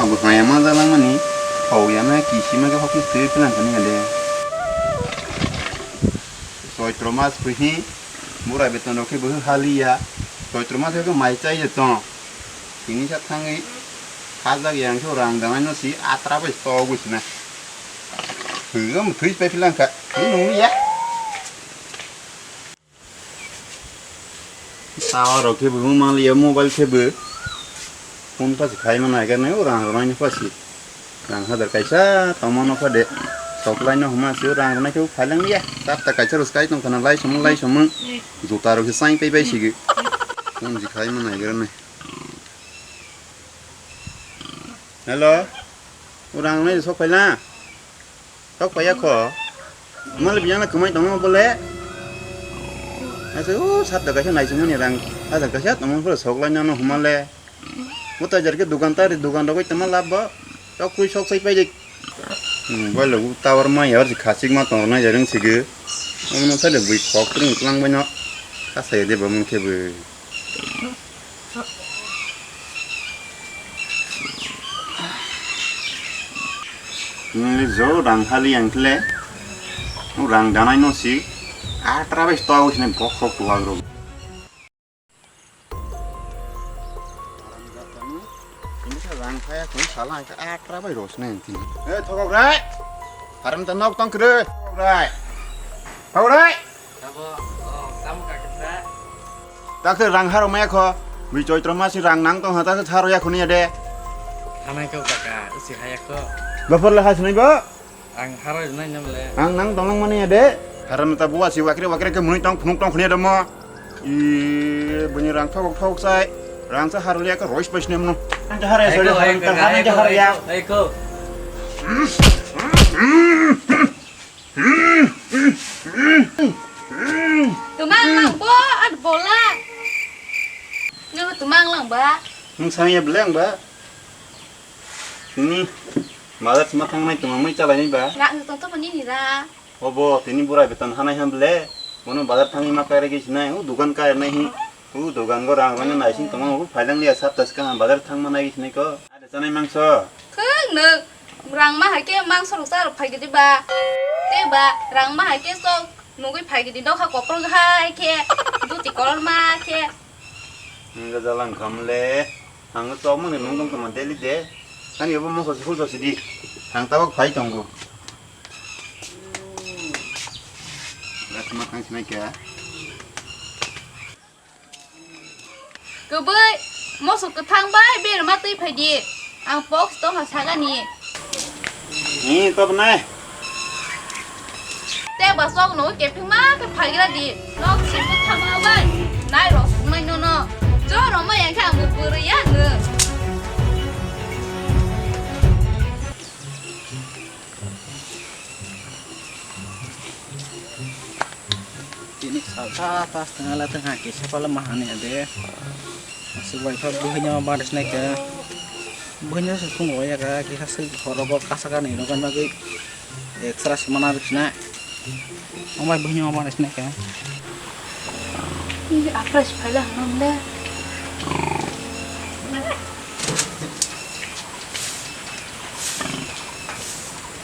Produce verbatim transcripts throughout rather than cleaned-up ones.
Bo haya ma jalangmani, hau ya ma kisima khe hokhe twi philang thani ya de. Choitro mas phi, bura beton rok khe bo haliya. Choitro mas khe mai chai je tong. Tini sa thangwi khajak yang khe rang danai no si atra bai sto gus na. Hwgo mthwi pai philang kha. Ni nung ya. Tower rok khe bo maliya, mobile khe bo phone pha se khai mano, hai khe o rang rwnai no pha se. Rang hajar kaisa tongma no pha de. Sok lai no huma se rang rwnai khe bo phai lang liya. Chapta kaisa rw sky tong khana lai somung lai somung. Juta rok se chain pai pai sigi. Phone se khai mano, hai khe rwnai. Hello. O rang rwnai sok phai la. Tok paiya kho. Mali biyang na kwmai tongma bole. Ase o sat da kaisa naisingmani rang. Hajar kaisa tongma bole sok lai nang no huma le. Muta jar khe dukan ta ri dukan rogoi tama lab bo. Tok kui sok sai pai dik. Hmm, bole u tower ma yar si khasik ma tong na jarang sigi. Omo no sai le bui khok tring klang bai no. Ka sai de bo mun khe bui. Nini jo rang hali yang khle, rang danai no si, atra bai sto sini bok sok tuwag rok. Rang kaya kung sala ang atra bai ros ne tini. Eh, thokok rai. Haram ta nok tong kre. Thokok rai. Thokok rai. Abo, oh, tamo ka kisa? Takhe rang haro maya kho. Bui choitro masi rang nang tong ha, takhe haro ya khuni ya de. Hanai kho kaka, usi haya kho. Bafar le ha sunai ba? Ang haro nai nam le. Ang nang tong lang mani ya de. Haram ta buwa si wakre wakre ke muni tong phunuk tong khuni ya de mo. I buni rang thok thok sai. Rang sa haro ya ka rois pais nem no. Ang ta haro ya, aiko, sorry, aiko, ang ta haro ya. Aiko. Tumang lang bo, at bola. Nang tumang lang ba. Nung sang ya beleng ba. Ini madat matang nai tumang mai chalai nai ba. Nggak nutong to mani nira. Obo tini burai beton hanai ham bele. Mono bazar thangwi ma kaire gis nai. U dukan kaire nai hi. U dukan go rang rang nai sing tongma u phailang liya sap tas ka bazar thang ma nai gis nai ko. Ada chanai mangso. Thung nuk. Rang ma hai ke mangso rok sa rok phai gidi ba. Te ba rang ma hai ke sok nugui phai gidi dokha kopor hai ke. Duti kolor ma ke. Nungga jalang khamle. Ang sok mani nung tong tongma daily de. Ani obo mangso sukul so sidi. Ang tabok phai tongo. Lasma thang sinai kha. Kwbwi, moso kwthang bai berma twi phai di. Ang pok tong ha sagani. Ni to nai. Te ba sok no kephi ma khe phai gra di. Nok si kwthang ma bai. Nai rok sumai no no. Jo rok ma yang khe ang bo pwrwi ya no. Tini salsa tas tengala tengha kisa pala mahani ade. Masuk bai phak buhinya ma baris naik ya. Buhinya sukung ya ka kisa sik horogo kasaka ni rogan bagwi extra semana bisna. Amai buhinya ma baris naik ya. Ini apa sih pala nonde?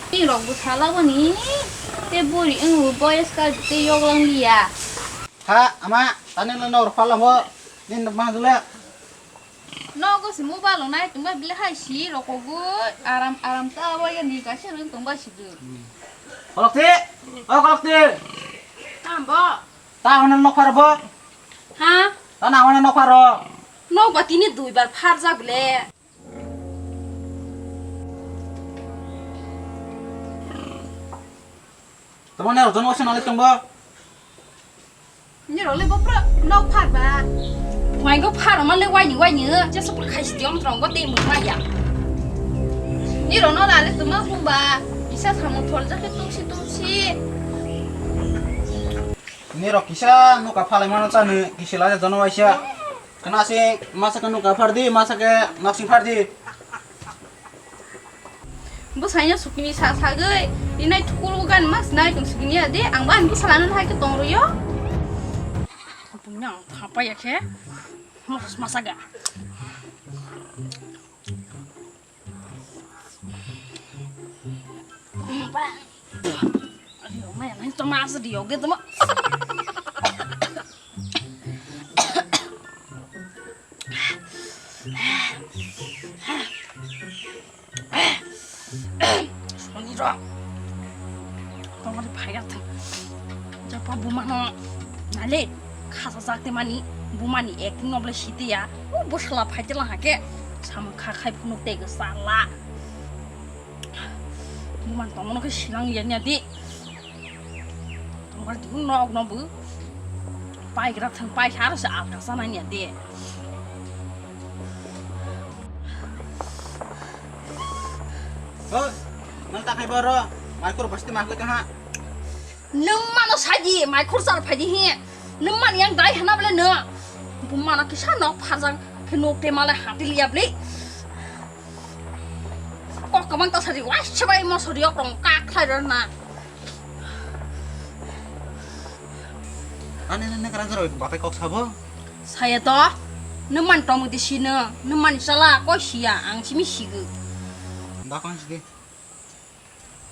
Ni rok bo sala boni, te bori wng bo boyes ka te yok lang liya. Ha, ama, tani no nor phala ho, nin ma dule. Nogo si mobile nai tuma bile hai si rok go aram aram ta wa ya ni ka se rung tong ba si du. Kolokti, o kolokti. Ambo. Ta hona nok phar bo. Ha? Ta na hona nok phar ro. Nok ba tini dui bar phar jak le. Tamo ne rojon wasa nalik tong bo. Ni role bo pro nok phar ba. Wai go phar ma le wai ni wai ni. Je sopor khai si diom trong go te mu ma ya. Ni rono la le tuma hum ba. Isa samu thol jak ke tung si tung si. Nirok kisa nuka phalai mano chani kisi laja jono waisa. Khna si masa khe nuka phardi, masa khe noksi phardi. Bwsaino sukini sa sagwi rinai thukulu gan mas nai tong sukini ya de, ang ba ang bwsa lano hai khe tong rwyo. Bumno ang thapa ya khe mos masa ga. Ayo, maya nang toma asa di yoge toma. Soni ro. Tongori phaiga thang. Japa buma no. Nale khasa jakte mani bumani acting no ble sitiya. U bosla phaitela hake. Sama kha khai phunuk tege sala. Buman tongmano khe sinang ya niya di. Tongkar di nok no bu. Pai gra thang pai sar se alka sana niya di. Hoi, nang ta khai boro. Mai kur basti ma koi ta ha. Nwng mano saji, mai khorsa rw phaidi hi. Nwng mani yang dai hana bole nwng. Bumano kisa nok pharjak khe nok te malai hati liya bli. Kok kwbang ta sari, wai sebai mo sari ok rong kak khlai rw na. Ani nang nang rang rw batai kok sabo. Saya to, nwng mani tongmung di sino, nwng mani sala koi siya, ang simi sigo. Dakon sidi.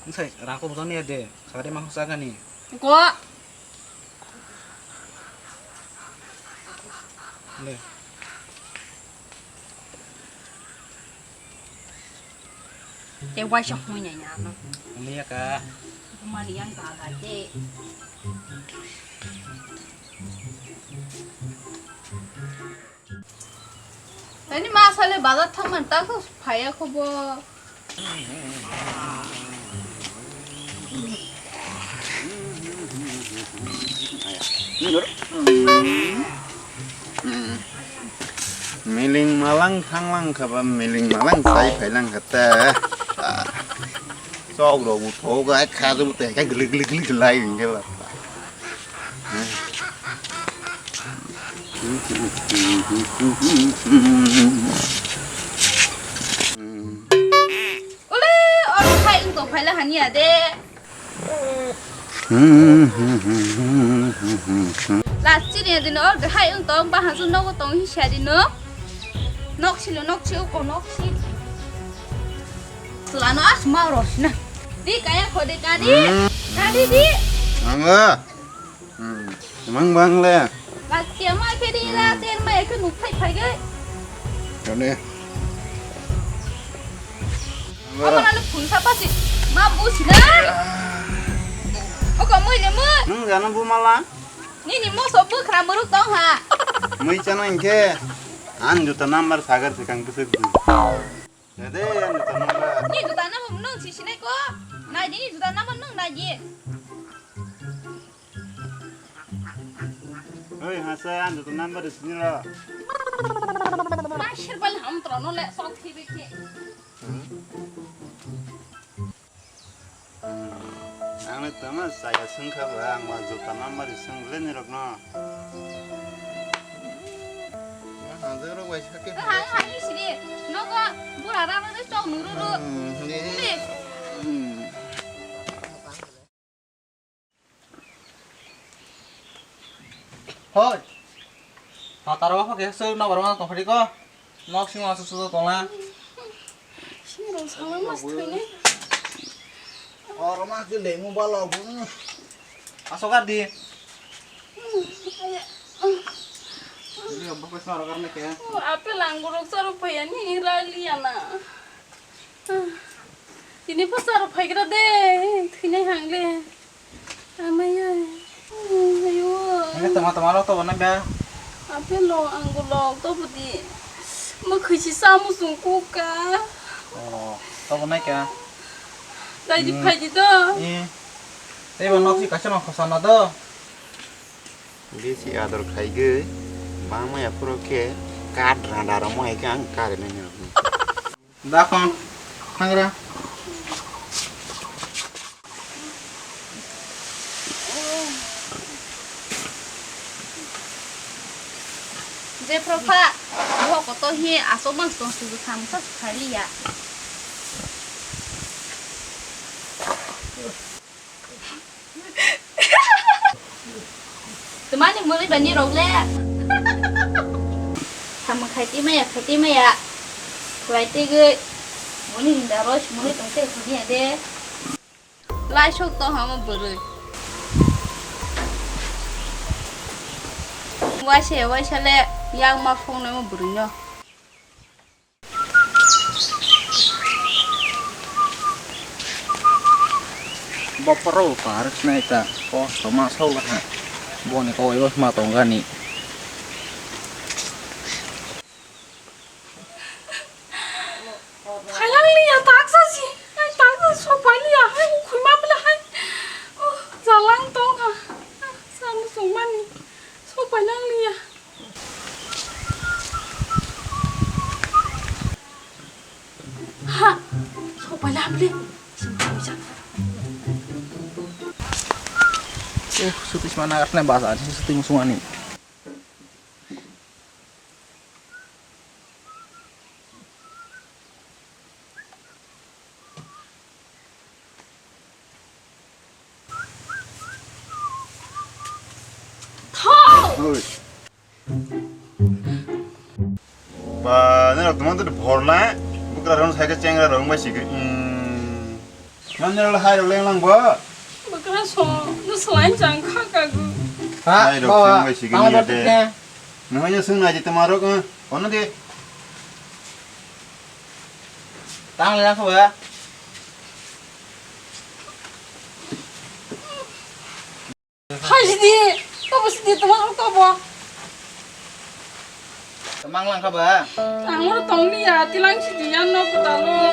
Nsai rangko bujang niya de, sagade mangsa sagani. Ko. Le. Te waisa hoi nai na no. Niya ka. Mani yang ka ka te. Tani ma sale bazar thangman ta kho phaya kho bo. Miling malang thanglang kha ba, miling malang sai phailang kha ta. Chok rok bo thok ga kha, bo te kha glik glik glik lai hingke ba. Ole, oro khai wng tong phaila hania de. Last chini din oro hai wng tong, bahan su nogo tong hi sadi no. Nok silo, nok si uko, nok si. Lano as ma oro sina. Di kaya kho de kadi. Kadi di. Anga. Hmm. Emang bang le. Last ya ma khe di la ter ma khe nuk phai phai gai. Kane. Amo na phun sa pasi. Ma bu sina. Oko mui le mui. Nung jana bu mala. Nini moso bwkhra muruk tong ha. Mui chana hinkhe ang juta number sagar se kang bwswk di. Dede ang juta number. Ni juta number nung si sinai ko. Nai di ni juta number nung nai di. Oi hasa ang juta number sini lo. Ma sirbal ham trono le sok thibe khe. Ang le tama saya sengkha ba, ang ma juta number seng le ni rok no. Ma hanjak rok bai sakhe. Hai hai sini nogo bura rano de chok nuru ru. Hmm, ni. Ni. Hmm. Hoi. Phataro wngkha khe swk nokbar ma tongphai ko. Nok simo aswk swk tongla. Sini rong sala mas thwini. Oro ma khe lemu balo. Aswk ar di. Ini apa pes naro karne khe? Apel anggur rok charo phaya ni rali ana. Tini phasar phaigra de, thwinai hangle. Amaya. Ayo. Ini tama tama lo to bana ba. Apel lo, anggur lo to budi. Mo khisi samu sungkuka. Oh, to bana kya? Dai di phai di do. Eh. Tei ba nok si kaisa ma khosa na do. Bisi ador khaigwi bangma yaphuru khe kat randa rwma hai khe ang kari nai. Dakon, thangra. Jephru pha, bo koto hi aswk mang tong sudu tham sa khali ya. Twmani muli bani rok le. Samung khaiti maya, khaiti maya. Khwlai tegwi. Muni hinda roi sumuni tongte khuni ade. Laisok tong hamo bwrwi. Waisa waisa le yang ma phone mo bwrwi no. Boparo par snai ta kosto ma sau ha. Boni koi bo ma tong gani. Phailang liya taksa si. Ai taksa so pai liya. Hai ukhui ma bela hai. Oh, jalang tong ha. Samu sungmani. So phailang liya. Ha. So phailang le. Sungmani sa. Uh, sutis mana asne basa, sutis musungani. Thok! Oi. Ba, norok tongma tong bhorla, bwkrarok sai khe chengrarok wng bai si khe. Hmm. Nang nirok hai rok leng lang bo? Bwkrasong, no swlai chang kha kagu. Ha, hai rok bawa, cheng bai si khe tang niya de. Nang ya sung nai je tama rok, eh, ono de. Tang le na kho ba? Hai sidi, tobo sidi, tama rok tobo. Mang lang kha ba? Ang oro tong liya, tilang sidi ya no kotalo.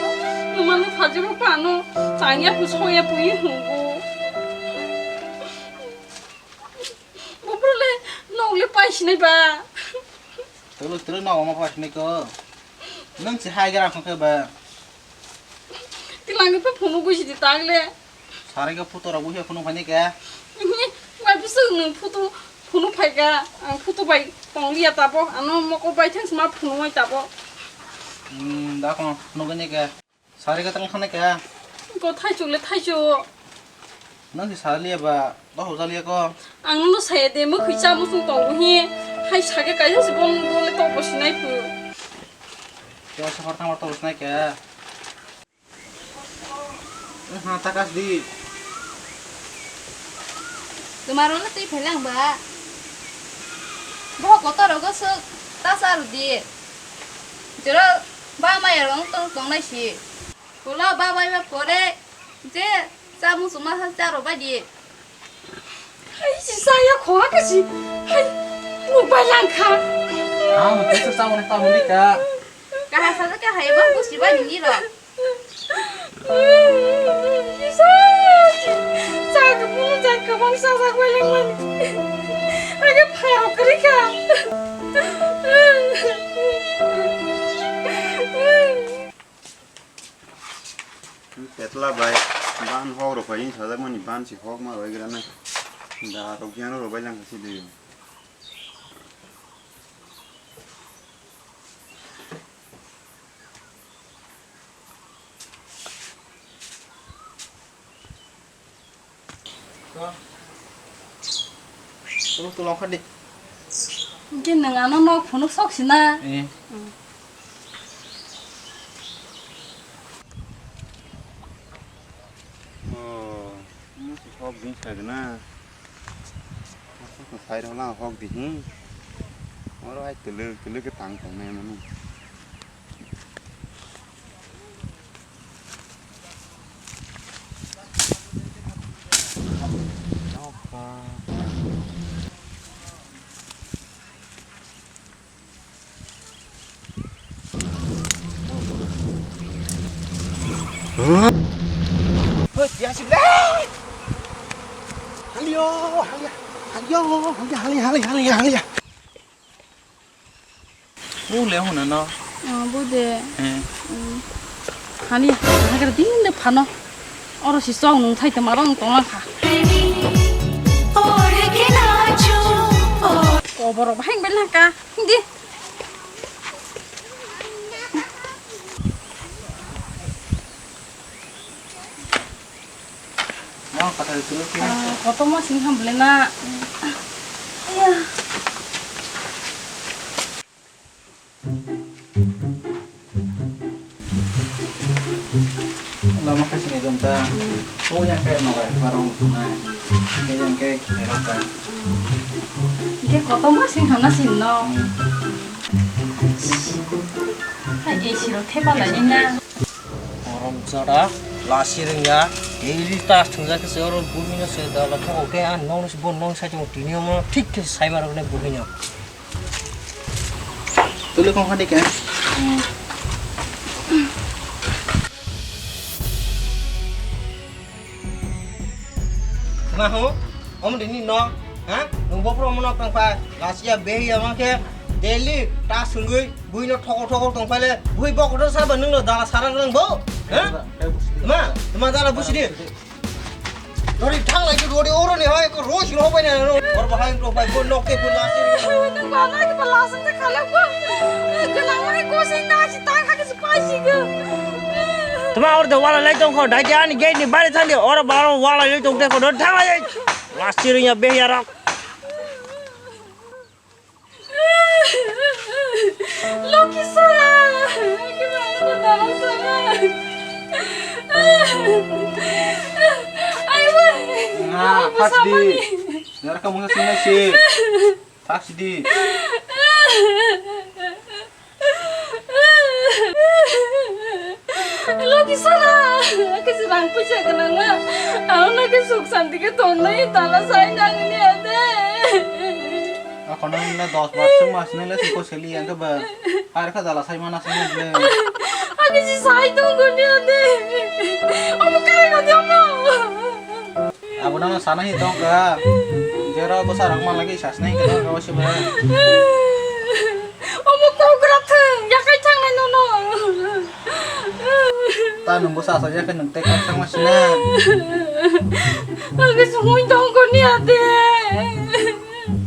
Numani phajiro pano, changya pu soya pu i hungo. Bubule nok le pai sinai ba. Tulu tulu no ma pai sinai ko. Nang si hai gara kha ba? Tilang pe phunu gui sidi tagle. Sarai khe photo rok buhi phunuk phaini khe. Wai bwswk nwng photo phunuk phai kha, ang photo bai tong liya tabok, ano mokol bai thang sima phunuk oi tabok. Hmm, da kono phunuk oi khe. Sarai khe tang khanai khe. Ko thaichuk le thaichuk. Nang si sarai liya ba, dohok jaliya ko. Ang no saya de, mwkhwi cha muchung tong buhi. Hai sake kaisa se bon bole tong bo sinai phu. Ko sahor tang to sinai khe. Wngkha takas di. Twmarokno twi phailang ba. Bohok kotor rogo swk ta cha rw di. Jora ba maya rok wng tong tongnai si. Ulo ba bai ba pore je cha muchungma cha rw bai di. Hai si saya khoa ka si. Hai nuk bai lang kha. Ah, mo kisa sa mo ta mo ni ka. Kahasa ka hai ba busi ba ni ro. Isa! Chak bulu chak kwbang sajak bai langmani. Age pharo kwrwi kha. Petla bai ban hok rok bai sajak mani ban si hok ma bai gra nai. Da rok yang rok bai lang si de. Tulung tulung kha di. Hingke nwng ano nok phunuk sok sina? Eh. Hmm. Oh, hok din sa gana. Sai rok lang hok di hi. Oro hai tulu tulu ke tang tong nai mani. Hoi, ya sih, le. Halio, halia, halio, halia, halia, halia, halia, halia. Bo le hwnwi no. Oh, bo de. Eh. Mm. Hani, hagra din de phano. Oro si chong nung thai tongma rong tong lang kha. Koborok bahai bai lang ka. Di. Kotorma sing ham bwle na. Iya. Lama kasih ni dong ta. Yang ke nogai barong tunai. Yang ke erok ka. Ke koto ma sing hana sin no. Hai, ei siro thepa lai ni na. Orom jora, lasi rwngya, daily task thwngjak khe se oro buhino se dala thok khe ang nokni se bo nok side o tini omo thik khe sai ma rwknai buhino. Tuli kong khadi khe. Ma ho, om dini no, ha? Nung bopro mo nok tang pa, lasi ya behi ya ma khe, daily task thwngwi, buhino thokol thokol tong phai le, buhi bok kotor saba nung no dala sara nang bo, ha? Ma, ma dala busi di. Lori thang lai tu lori oro ni hai ko roi sing hobai na no. Or bahai to bai bo nok te pun lasi. Nang ba na ke pala sang te khala ko. Ke nang mai ko sing na si ta kha ke si pai si ke. Tuma or de wala lai tong kho dai ani gate ni bare thang de or ba wala lai tong te kho thang lai. Lasi ri ya be ya rok. Loki sara, kemana datang sara? Ayo, weh. Nga, pas di. Nara kamu ngasih nasi. Pas di. Loki sara, kesi rang puja kenanga. Auna ke suk santi ke tonno i tala sai nang ni ade. Ako nang na dos bar sung mas nile sung ko seli yang ke ba. Ar ka dala sai mana sai nile. Aku si sai tong ko ni ade. Omo kare ko diom no. Abo nang sana hi tong ka. Jera ko sarang mana ke sas nai ke ka wasi ba. Omo kogra thung ya kai thang nai no no. Ta nungbo sasa ya ke nung te kai thang mas na. Aku si hui tong ko ni ade.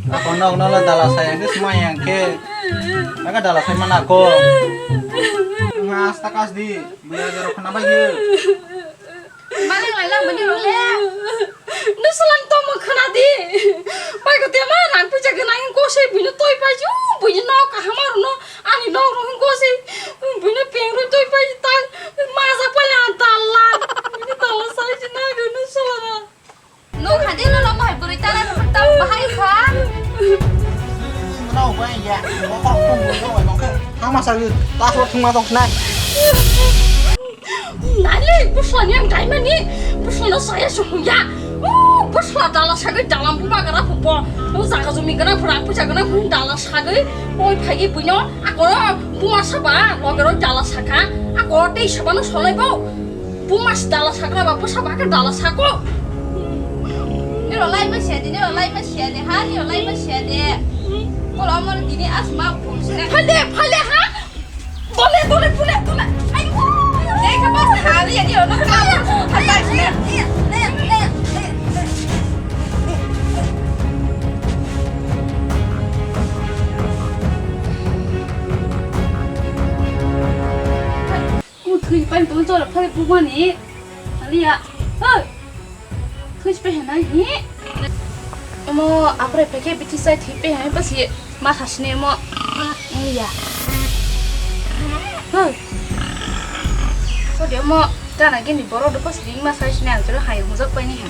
Ako nok nala dala sai ang ke semai ang ke. Aga dala sai mana ko. Ngas takas di. Buya jero khana bai ye. Malik lai lang bani role. Nusalang tong mung khana di. Bai ko tema nang puja ke nang ko se bini toi pai ju. Bini nok ka hamar no. Ani nok ro ko se. Bini peng ro toi pai ta. Maza pai na dala. Bini dala sai ji na ro nusalang. Nuk hadi no no bahai buri tala tam bahai kha. Nau bai ya, mo kok tung tung bai kok. Hama sa gi, ta so thung ma tok nai. Nai le, busla ni ang dai mani, busla no saya su ya. Busla dala sa gi dala buma gara pupo. No sa ga jumi gara pura puja gara pun dala sa gi. Oi phai gi buino, ako buma sa ba, lo gara dala sa kha. Ako tei sa ba no solai bo. Buma si dala sakra ba, bwsa ba khe dala sako. Niro lai ma siya de, niro lai ma siya de, ha, niro lai ma siya de. Kolo amor dini as ma bum sina. Phale, phale, ha? Dole, dole, phule, phule. Ai, deka bas ha, niro, niro, no ka. Phale, phale. Mo thwi pai tong chora phai bumani. Aliya. Oi. Thwi pai hena hi. Mo apre peke bithi sai thwi pai hai pasi ma khasne mo. Aliya. Oi. Ko de mo kana gini boro do pasi ma sai sne ang chora hai hujak pai ni ha.